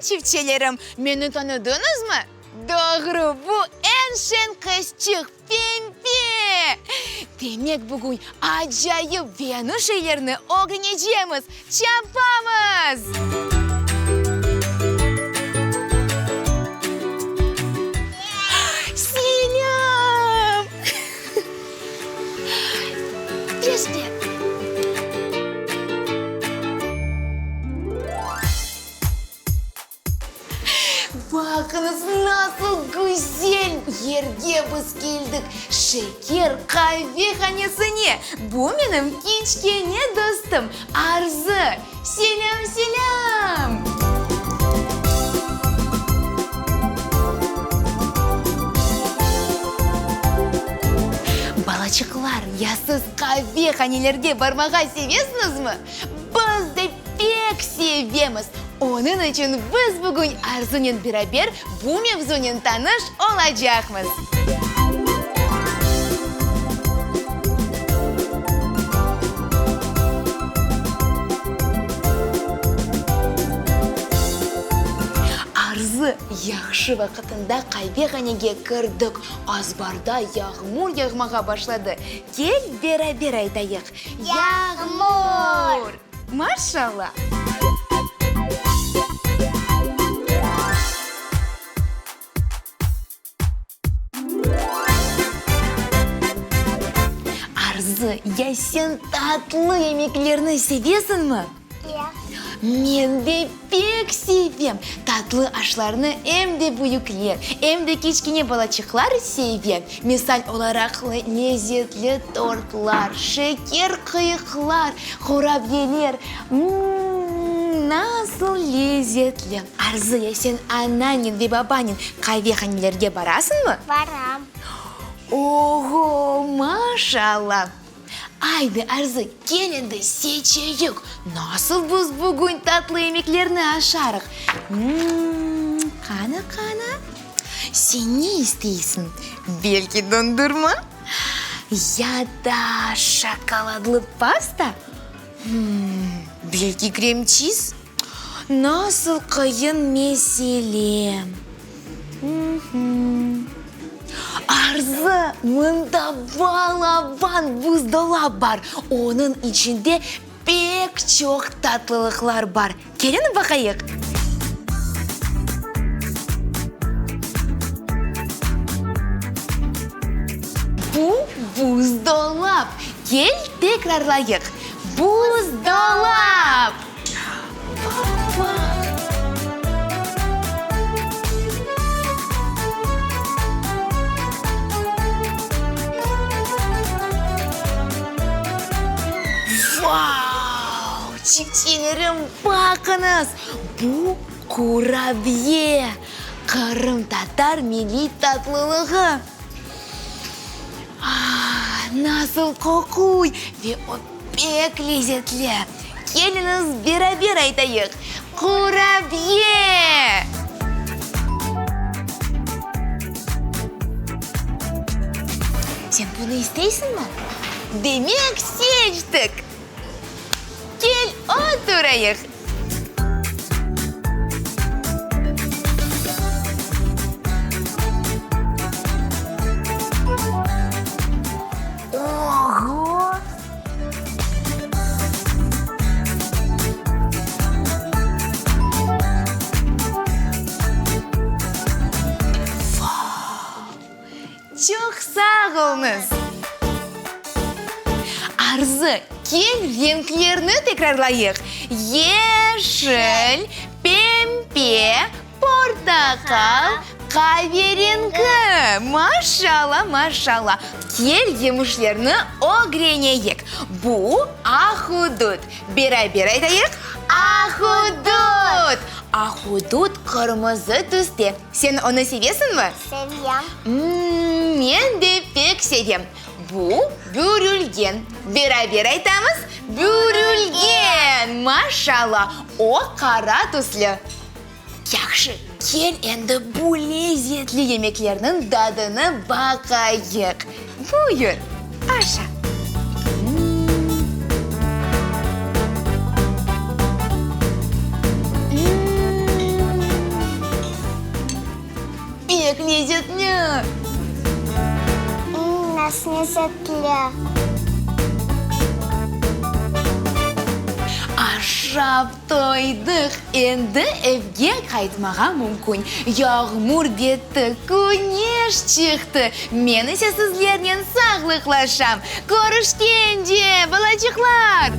çiftçelerim! Meni tanıdıñızmı? Doğru, bu eñ şeñ qızçıq, Pempe! Demek, bugün acayip yañı şeylerni ögrenecemiz! Çapamız! Selâm! Tez-tez! Baqıñız, nasıl güzel yerge biz keldik, Şeker qavehanesine! Bu menim kiçkene dostum Arzı! Selâm, selâm! Balaçıqlar, ya siz qavehanelerge barmağa sevesiñizmi? Biz de pek sevemiz! Onıñ içün biz bugün Arzunen beraber bu mevzunen tanış olacaqmız. Arzı, yahşı vaqıtında qavehanege kirdik. Azbarda yağmur yağmağa başladı. Kel, beraber aytayıq, Yağmur! Maşallah! Arzı, ya sen tatlı yemeklerni sevesiñmi? Ya. Men de pek sevem. Tatlı aşlarnı em de büyükler, em de kiçkene balaçıqlar seve. Misal olaraq, lezetli tortlar, şeker qıyıqlar, qurabiyeler, m-m-m, nasıl lezetli! Arzı, ya sen ananen ve babanen qavehanelerge barasıñmı? Baram. Oğo, maşallah! Aydı, Arzı, kel endi, seçeyik, nasıl biz bugün tatlı yemeklerni aşarıq? M-m-m, qana, qana, sen ne isteysiñ? Belki dondurma? Ya da şokoladlı pasta? M-m-m, belki krem-çiz? Nasıl qıyın mesele! Arzı, mında balaban buzdolap bar, onıñ içinde pek çoq tatlılıqlar bar. Keliñ baqayıq! Bu buzdolap. Kel, tekrarlayıq, buzdolap! Vau! Çiftçilerim, baqıñız, bu qurabiye, qırımtatar milliy tatlılığı. Ah, nasıl qoquy ve o pek lezetli! Keliñiz, beraber aytayıq, Qurabiye! Sen bunı isteysiñmi? Demek, seçtik! Kel, oturayıq! Oğo! Vau! Çoq sağ oluñız! Arzı, kel renklerni tekrarlayıq, yeşil, pembe, portaqal, qaverenki. Maşalla, maşalla! Kel yemişlerni ögreneyik. Bu ahudut. Beraber aytayıq, ahudut! Ahudut qırmızı tüste. Sen onı sevesiñmi? Sevem. M-m, men de pek sevem. Bu, bürülgen. Beraber aytamız, bürülgen! Maşalla, o qara tüslü. Yahşı, kel endi bu lezetli yemeklerniñ dadını baqayıq. Buyur, aşa! Lezzetli! Nasıl lezzetli! Aşap toydıq, endi evge qaytmağa mümkün. Yağmur bitti, küneş çıqtı. Men ise sizlernen sağlıqlaşam. Körüşkence, balaçıqlar!